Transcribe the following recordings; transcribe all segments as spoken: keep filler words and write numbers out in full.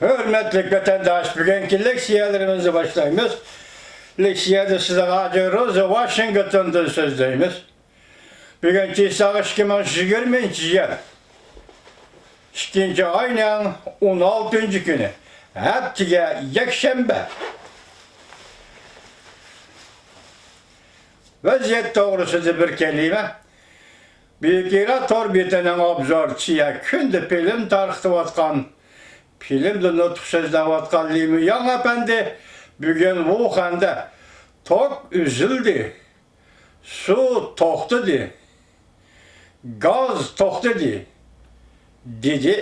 ھۆرمەتلىك ۋەتەنداش، بۈگۈنكى لېكسىيەلىرىمىزنى باشلايمىز. لېكسىيەدە سىزگە ھاجى روزا ۋاشىنگتوندىن سۆزلەيمىز. بۈگۈن چىساغ ئىككى مىڭ يىگىرمىنچى يىل ئىككىنچى ئاينىڭ ئون ئالتىنچى كۈنى، ھەپتىگە يەكشەنبە. ۋەزىيەت توغرىسىدا بىر كەلىمە. بۈيۈك ئىران تور بېتىنىڭ ئوبزورچىسى، كۈندە فىلىم تارقىتىۋاتقان، فىلىمدا نۇتۇق سۆزلەۋاتقان لى مياڭ ئەپەندى بۈگۈن ۋۇخەندە توك ئۈزۈلدى، سۇ توختىدى، گاز توختىدى، دېدى.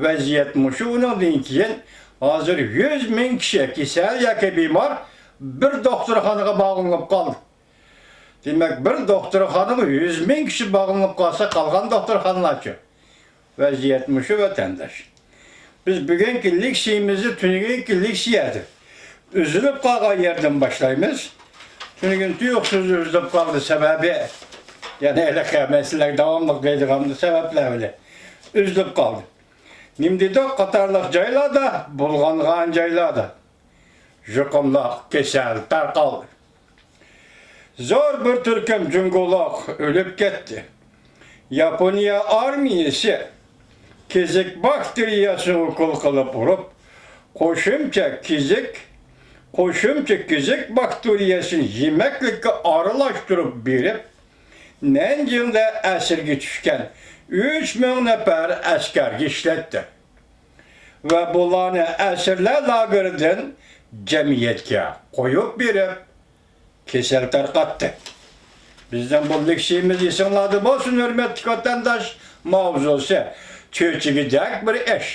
ۋەزىيەت مۇشۇ. ئۇنىڭدىن كېيىن ھازىر يۈز مىڭ كىشى كېسەل ياكى بىمار بىر دوختۇرخانىغا باغلىنىپ قالدى. دېمەك، بىر دوختۇرخانىغا يۈز مىڭ كىشى باغلىنىپ قالسا، قالغان دوختۇرخانىلارچۇ؟ ۋەزىيەت مۇشۇ، ۋەتەنداش. بىز بۈگۈنكى لېكسىيىمىزنى تۈنۈگۈنكى لېكسىيەدە ئۈزۈلۈپ قالغان يەردىن باشلايمىز. تۈنۈگۈن تۇيۇقسىز ئۈزۈلۈپ قالدى، سەۋەبى، يەنە ھېلىقى مەسىلىلەر داۋاملىق دەيدىغان سەۋەبلەر بىلەن ئۈزۈلۈپ قالدى. نېمە دېدۇق؟ قاتارلىق جايلاردا، بۇلغانغان جايلاردا يۇقۇملۇق كېسەل تارقالدى. زور بىر تۈركۈم جۇڭگولۇق ئۆلۈپ كەتتى. ياپونىيە ئارمىيەسى كېزىك باكتېرىيەسىنى ئوكۇل قىلىپ ئۇرۇپ، قوشۇمچە كېزىك، قوشۇمچە كېزىك باكتېرىيەسىنى يېمەكلىككە ئارىلاشتۇرۇپ بېرىپ، نەنجىڭدە ئەسىرگە چۈشكەن ئۈچ مىڭ نەپەر ئەسكەرگە ئىشلەتتى ۋە بۇلارنى ئەسىرلەر لاگېرىدىن جەمئىيەتكە قويۇپ بېرىپ، كېسەل تارقاتتى. بىزنىڭ بۇ لېكسىيىمىز ئېسىڭلاردا بولسۇن، ھۆرمەتلىك ۋەتەنداش، ماۋزۇسى چۆچۈگىدەك بىر ئىش.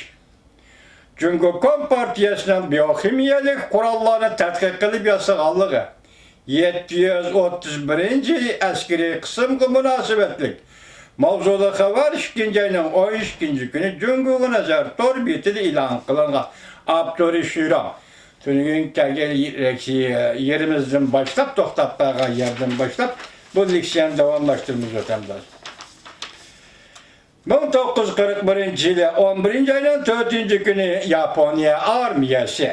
جۇڭگو كومپارتىيەسىنىڭ بىيوخىمىيەلىك قوراللارنى تەتقىق قىلىپ ياسىغانلىقى، يەتتە يۈز ئوتتۇز بىرىنچى ئەسكىرىي قىسىمغا مۇناسىۋەتلىك ماۋزۇلۇق خەۋەر ئىككىنچى ئاينىڭ ئون ئىككىنچى كۈنى جۇڭگوغا نەزەر تور بېتىدە ئېلان قىلىنغان. ئاپتورى شۈيرۇڭ. تۈنۈگۈن كەلگەن يېرىمىزدىن باشلاپ، توختاپ قالغان يەردىن باشلاپ بۇ لېكسىيەنى داۋاملاشتۇرىمىز، ۋەتەنداش. مىڭ توققۇز يۈز قىرىق بىرىنچى يىلى ئون بىرىنچى ئاينىڭ تۆتىنچى كۈنى ياپونىيە ئارمىيەسى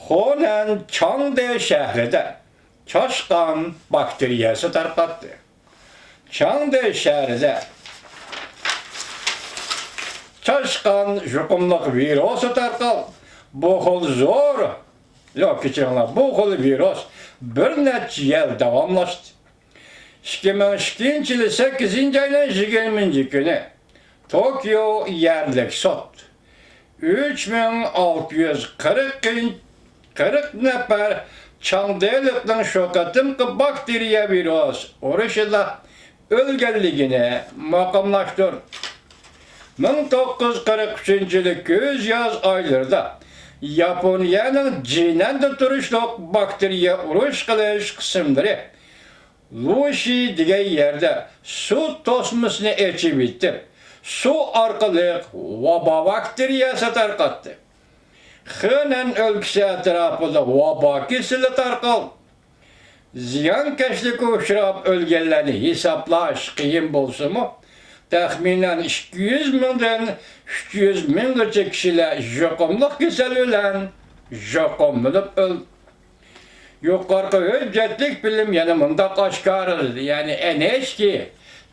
خونەن چاڭدې شەھىرىدە چاشقان باكتېرىيەسى تارقاتتى. چاڭدې شەھىرىدە چاشقان يۇقۇملۇق ۋىرۇسى تارقالدى. بۇ خىل زور، ياق، كەچۈرۈڭلار، بۇ خىل ۋىرۇس بىر نەچچە يىل داۋاملاشتى. ئىككى مىڭ ئىككىنچى يىلى سەككىزىنچى ئاينىڭ يىگىرمىنچى كۈنى توكيو يەرلىك سوت ئۈچ مىڭ ئالتە يۈز قىرىق، قىرىق نەپەر چاڭدېلىقنىڭ شۇ قېتىمقى باكتېرىيە ۋىرۇس ئۇرۇشىدا ئۆلگەنلىكىنى مۇقىملاشتۇردى. مىڭ توققۇز يۈز قىرىق ئۈچىنچى يىلى كۈز ياز ئايلىرىدا ياپونىيەنىڭ جىنەندە تۇرۇشلۇق باكتېرىيە ئۇرۇش قىلىش قىسىملىرى لۇشى دېگەن يەردە سۇ توسمىسىنى ئېچىۋېتىپ، سۇ ئارقىلىق ۋابا باكتېرىيەسى تارقاتتى. خېنەن ئۆلكىسى ئەتراپىدا ۋابا كېسىلى تارقالدى. زىيانكەشلىككە ئۇچراپ ئۆلگەنلەرنى ھېسابلاش قىيىن بولسىمۇ، تەخمىنەن ئىككى يۈز مىڭدىن ئۈچ يۈز مىڭغىچە كىشىلەر يۇقۇملۇق كېسەل بىلەن يۇقۇملىنىپ ئۆلدى. يۇقىرىقى ھۆججەتلىك فىلىم يەنە مۇنداق ئاشكارىلىدى، يەنى ئېن ئېيچ كېي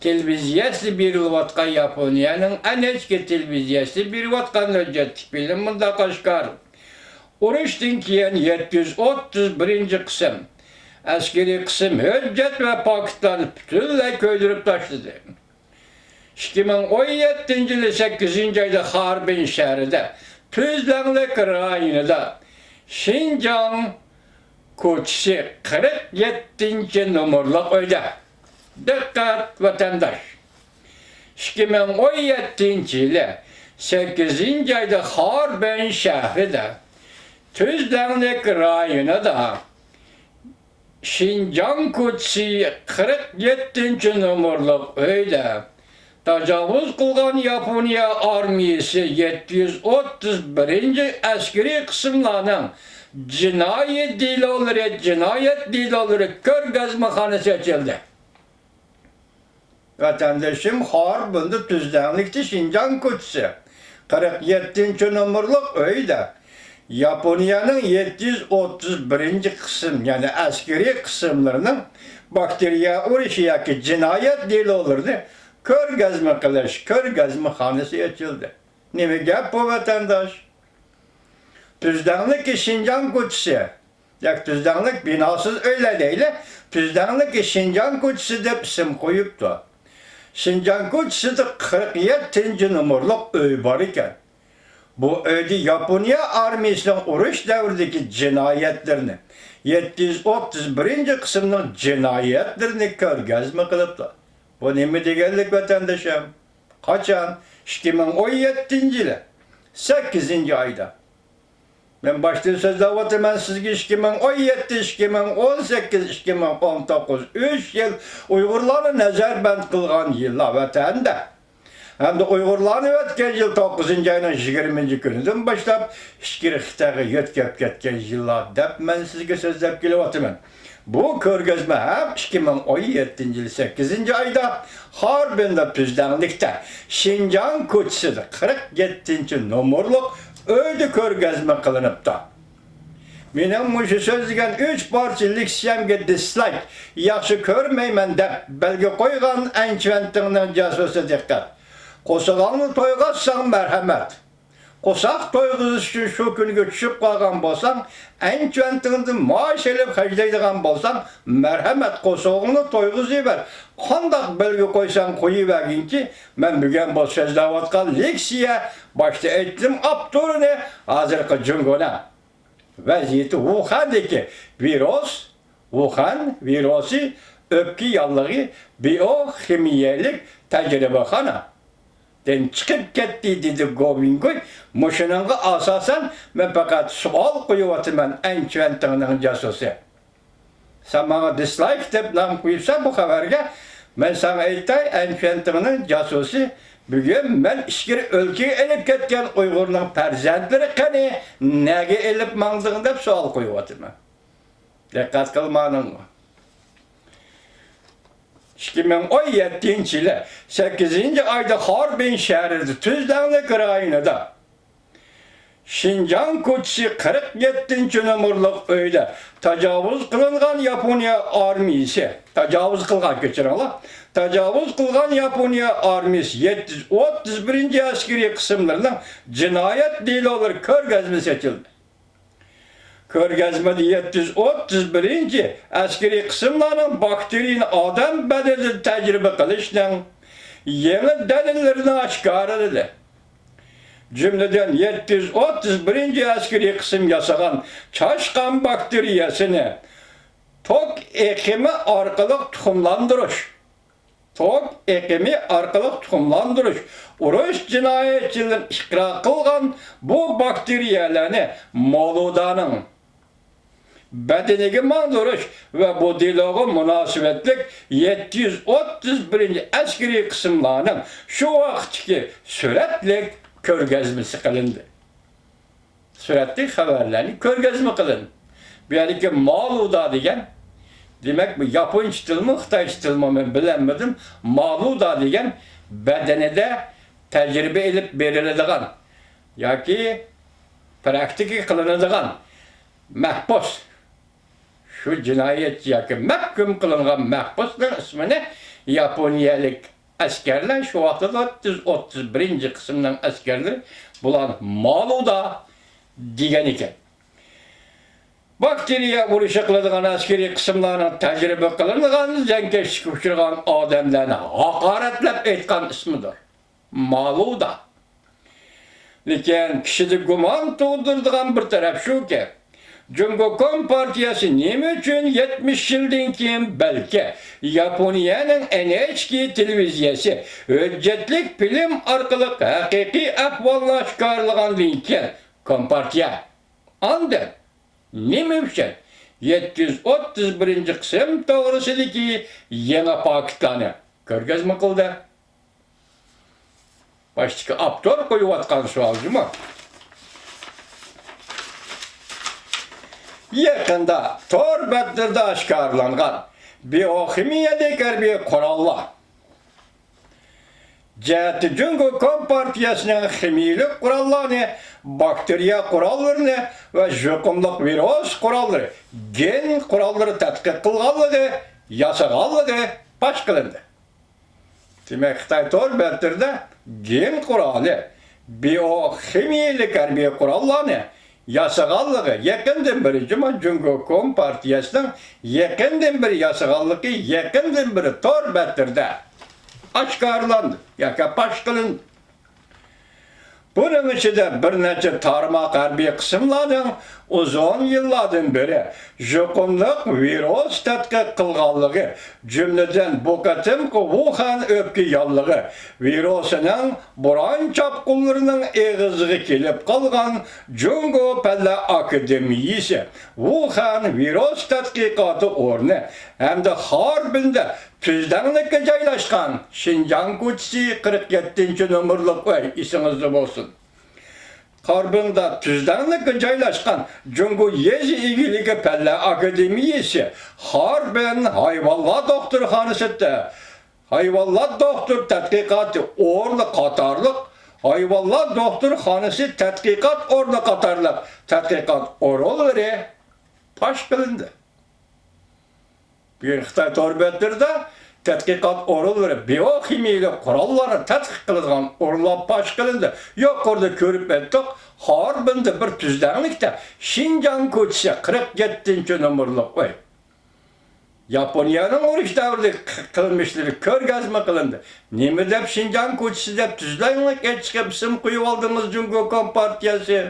تېلېۋىزىيەسىدە بېرىلىۋاتقان، ياپونىيەنىڭ ئېن ئېيچ كېي تېلېۋىزىيەسىدە بېرىۋاتقان ھۆججەتلىك فىلىم مۇنداق ئاشكارىلىدى. ئۇرۇشتىن كېيىن يەتتە يۈز ئوتتۇز بىرىنچى قىسىم ئەسكىرىي قىسىم ھۆججەت ۋە پاكىتلارنى پۈتۈنلەي كۆيدۈرۈپ تاشلىدى. ئىككى مىڭ ئون يەتتىنچى يىلى سەككىزىنچى ئايدا خاربىن شەھىرىدە تۈزلەڭلىك رايونىدا شىنجاڭ كوچىسى قىرىق يەتتىنچى نومۇرلۇق ئۆيدە. دىققەت، ۋەتەنداش! ئىككى مىڭ ئون يەتتىنچى يىلى سەككىزىنچى ئايدا خاربىن شەھىرىدە تۈزلەڭلىك رايونىدا شىنجاڭ كوچىسى قىرىق يەتتىنچى نومۇرلۇق ئۆيدە تاجاۋۇز قىلغان ياپونىيە ئارمىيىسى يەتتە يۈز ئوتتۇز بىرىنچى ئەسكىرىي قىسىملارنىڭ جىنايى دېلولىرى، جىنايەت دېلولىرى كۆرگەزمىخانىسى ئېچىلدى. ۋەتەندىشىم، خاربىندا تۈزلەڭلىكتە شىنجاڭ كوچىسى قىرىق يەتتىنچى نومۇرلۇق ئۆيدە ياپونىيەنىڭ يەتتە يۈز ئوتتۇز بىرىنچى قىسىم، يەنى ئەسكىرىي قىسىملىرىنىڭ باكتېرىيە ئۇرۇشى ياكى جىنايەت دېلولىرىنى كۆرگەزمە قىلىش كۆرگەزمىخانىسى ئېچىلدى. نېمە گەپ بۇ، ۋەتەنداش؟ تۈزدەڭلىك شىنجاڭ كوچىسى، ياكى تۈزدەڭلىك بىناسىز ئۆيلەر دەيلى، تۈزدەڭلىك شىنجاڭ كوچىسى دەپ ئىسىم قويۇپتۇ. شىنجاڭ كوچىسىدا قىرىق يەتتىنچى نومۇرلۇق ئۆي بار ئىكەن. بۇ ئۆيدە ياپونىيە ئارمىيىسىنىڭ ئۇرۇش دەۋرىدىكى جىنايەتلىرىنى، يەتتە يۈز ئوتتۇز بىرىنچى قىسىمنىڭ جىنايەتلىرىنى كۆرگەزمە قىلىپتۇ. بۇ نېمە دېگەنلىك، ۋەتەندىشىم؟ قاچان؟ ئىككى مىڭ ئون يەتتىنچى يىلى سەككىزىنچى ئايدا. مەن باشتىن سۆزلەۋاتىمەن سىزگە، ئىككى مىڭ ئون يەتتە، ئىككى مىڭ ئون سەككىز، ئىككى مىڭ ئون توققۇز، ئۈچ يىل ئۇيغۇرلارنى نەزەربەند قىلغان يىللار ۋەتەندە. ھەمدە ئۇيغۇرلارنى ئۆتكەن يىل توققۇزىنچى ئاينىڭ يىگىرمىنچى كۈنىدىن باشلاپ ئىچكىرى خىتايغا يۆتكەپ كەتكەن يىللار دەپ مەن سىزگە سۆزلەپ كېلىۋاتىمەن. بۇ كۆرگەزمە ھەم ئىككى مىڭ ئون يەتتىنچى يىل سەككىزىنچى ئايدا خاربىندا تۈزدەڭلىكتە شىنجاڭ كوچىسىدا قىرىق يەتتىنچى نومۇرلۇق ئۆيدە كۆرگەزمە قىلىنىپتۇ. مېنىڭ مۇشۇ سۆزلىگەن ئۈچ پارچە لېكسىيەمگە دىسلايك، ياخشى كۆرمەيمەن دەپ بەلگە قويغان ئەنچۈەنتىڭنىڭ جاسۇسى دىققەت. قورسىقىڭنى تويغۇزساڭ مەرھەمەت. قورساق تويغۇزۇش ئۈچۈن شۇ كۈنگە چۈشۈپ قالغان بولساڭ، ئەنچۈەنتىڭدىن مائاش ئېلىپ خەجلەيدىغان بولساڭ، مەرھەمەت، قورسىقىڭنى تويغۇزۇۋەر. قانداق بەلگە قويساڭ قويۇۋەرگىنكى، مەن بۈگۈن بۇ سۆزلەۋاتقان لېكسىيە، باشتا ئېيتتىم ئاپتورىنى، ھازىرقى جۇڭگونىڭ ۋەزىيىتى، ۋۇخەندىكى ۋىرۇس، ۋۇخەن ۋىرۇسى ئۆپكە ياللۇغى بىئوخىمىيەلىك تەجرىبىخانادىن چىقىپ كەتتى، دېدى گوۋىنگۇي. مۇشۇنىڭغا ئاساسەن، مەن پەقەت سوئال قويۇۋاتىمەن، ئەنچۈەنتىڭنىڭ جاسۇسى. سەن ماڭا دىسلايك دەپ نام قويۇپسەن بۇ خەۋەرگە. مەن ساڭا ئېيتاي، ئەنچۈەنتىڭنىڭ جاسۇسى، بۈگۈن مەن ئىچكىرى ئۆلكىگە ئېلىپ كەتكەن ئۇيغۇرنىڭ پەرزەنتلىرى قېنى، نەگە ئېلىپ ماڭدىڭ دەپ سوئال قويۇۋاتىمەن. دىققەت قىلمادىڭمۇ؟ ئىككى مىڭ ئون يەتتىنچى يىلى سەككىزىنچى ئايدا خاربىن شەھىرىدە تۈزدەڭلىك رايونىدا شىنجاڭ كوچىسى قىرىق يەتتىنچى نومۇرلۇق ئۆيدە تاجاۋۇز قىلىنغان ياپونىيە ئارمىيىسى، تاجاۋۇز قىلغان، كەچۈرۈڭلار، تاجاۋۇز قىلغان ياپونىيە ئارمىيىسى يەتتە يۈز ئوتتۇز بىرىنچى ئەسكىرىي قىسىملىرىنىڭ جىنايەت دېلولىرى كۆرگەزمىسى ئېچىلدى. كۆرگەزمىدە يەتتە يۈز ئوتتۇز بىرىنچى ئەسكىرىي قىسىملارنىڭ باكتېرىيىنى ئادەم بەدىنىدە تەجرىبە قىلىشنىڭ يېڭى دەلىللىرىنى ئاشكارىلىدى. جۈملىدىن، يەتتە يۈز ئوتتۇز بىرىنچى ئەسكىرىي قىسىم ياسىغان چاشقان باكتېرىيەسىنى توك ئېقىمى ئارقىلىق تۇخۇملاندۇرۇش، توك ئېقىمى ئارقىلىق تۇخۇملاندۇرۇش، ئۇرۇش جىنايەتچىلىرىنى ئىقرار قىلغان بۇ باكتېرىيەلەرنى مالۇدانىڭ بەدىنىگە ماڭدۇرۇش ۋە بۇ دېلوغا مۇناسىۋەتلىك يەتتە يۈز ئوتتۇز بىرىنچى ئەسكىرىي قىسىملارنىڭ شۇ ۋاقىتتىكى سۈرەتلىك كۆرگەزمىسى قىلىندى. سۈرەتلىك خەۋەرلەرنى كۆرگەزمە قىلىندى. بۇ يەردىكى مالۇدا دېگەن، دېمەك، بۇ ياپونچە تىلمۇ، خىتايچە تىلمۇ، مەن بىلەلمىدىم. مالۇدا دېگەن بەدىنىدە تەجرىبە ئېلىپ بېرىلىدىغان ياكى پراكتىكا قىلىنىدىغان مەھبۇس، شۇ جىنايەتچى ياكى مەھكۇم قىلىنغان مەھبۇسنىڭ ئىسمىنى ياپونىيەلىك ئەسكەرلەر، شۇ ۋاقىتتا يەتتە يۈز ئوتتۇز بىرىنچى قىسىمنىڭ ئەسكەرلىرى بۇلار مالۇدا دېگەن ئىكەن. باكتېرىيە ئۇرۇشى قىلىدىغان ئەسكىرىي قىسىملارنىڭ تەجرىبە قىلىنغان زەنكەشلىككە ئۇچرىغان ئادەملەرنى ھاقارەتلەپ ئېيتقان ئىسمىدۇر. مالۇدا. لېكىن كىشىدە گۇمان تۇغدۇرىدىغان بىر تەرەپ شۇكى، جۇڭگو كومپارتىيەسى نېمە ئۈچۈن يەتمىش يىلدىن كېيىن بەلكى ياپونىيەنىڭ ئېن ئېيچ كېي تېلېۋىزىيەسى ھۆججەتلىك فىلىم ئارقىلىق ھەقىقىي ئەھۋالنى ئاشكارىلىغاندىن كېيىن، كومپارتىيە ئاندىن نېمە ئۈچۈن يەتتە يۈز ئوتتۇز بىرىنچى قىسىم توغرىسىدىكى يېڭى پاكىتلارنى كۆرگەزمە قىلدى؟ باشتىكى ئاپتور قويۇۋاتقان سوئال جۇمۇ. يېقىندا تور بەتلىرىدە ئاشكارىلانغان بىئوخىمىيەلىك ھەربىي قوراللار، جەھەتتە جۇڭگو كومپارتىيەسىنىڭ خىمىيىلىك قوراللارنى، باكتېرىيە قوراللىرىنى ۋە يۇقۇملۇق ۋىرۇس قوراللىرى، گېن قوراللىرى تەتقىق قىلغانلىقى، ياسىغانلىقى پاش قىلىندى. دېمەك، خىتاي تور بەتلىرىدە گېن قورالى، بىئوخىمىيىلىك ھەربىي قوراللارنى ياسىغانلىقى يېقىندىن بېرى، جۇما جۇڭگو كومپارتىيەسىنىڭ يېقىندىن بېرى ياسىغانلىقى يېقىندىن بېرى تور بەتلىرىدە ئاشكارىلاندى ياكى پاش قىلىندى. بۇنىڭ ئىچىدە بىر نەچچە تارماق ھەربىي قىسىملارنىڭ ئۇزۇن يىللاردىن بېرى يۇقۇملۇق ۋىرۇس تەتقىق قىلغانلىقى، جۈملىدىن بۇ قېتىمقى ۋۇخەن ئۆپكە ياللۇغى ۋىرۇسىنىڭ بوران چاپقۇنلىرىنىڭ ئېغىزىغا كېلىپ قالغان جۇڭگو پەنلەر ئاكادېمىيىسى، ۋۇخەن ۋىرۇس تەتقىقاتى ئورنى ھەمدە خاربىندە تۈزلەڭلىككە جايلاشقان شىنجاڭ كوچىسى قىرىق يەتتىنچى نومۇرلۇق ئۆي ئېسىڭىزدە بولسۇن. خاربىندا تۈزلەڭلىككە جايلاشقان جۇڭگو يېزا ئىگىلىكى پەنلەر ئاكادېمىيىسى خاربىن ھايۋانلار دوختۇرخانىسى، ھايۋانلار دوختۇر تەتقىقاتى ئورنى قاتارلىق، ھايۋانلار دوختۇرخانىسى تەتقىقات ئورنى قاتارلىق تەتقىقات ئورۇنلىرى پاش قىلىندى. بۈگۈن خىتاي تور بەتلىرىدە تەتقىقات ئورۇنلىرى بىئوخىمىيىلىك قوراللارنى تەتقىق قىلىدىغان ئورۇنلار پاش قىلىندى. يۇقىرىدا كۆرۈپ ئۆتتۇق، خاربىندە بىر تۈزلەڭلىكتە شىنجاڭ كوچىسى قىرىق يەتتىنچى نومۇرلۇق ئۆي. ياپونىيەنىڭ ئۇرۇش دەۋرىدىكى قىلمىشلىرى كۆرگەزمە قىلىندى. نېمە دەپ شىنجاڭ كوچىسى دەپ تۈزلەڭلىك ئېچىقىپ ئىسىم قويۇۋالدىڭىز جۇڭگو كومپارتىيەسى؟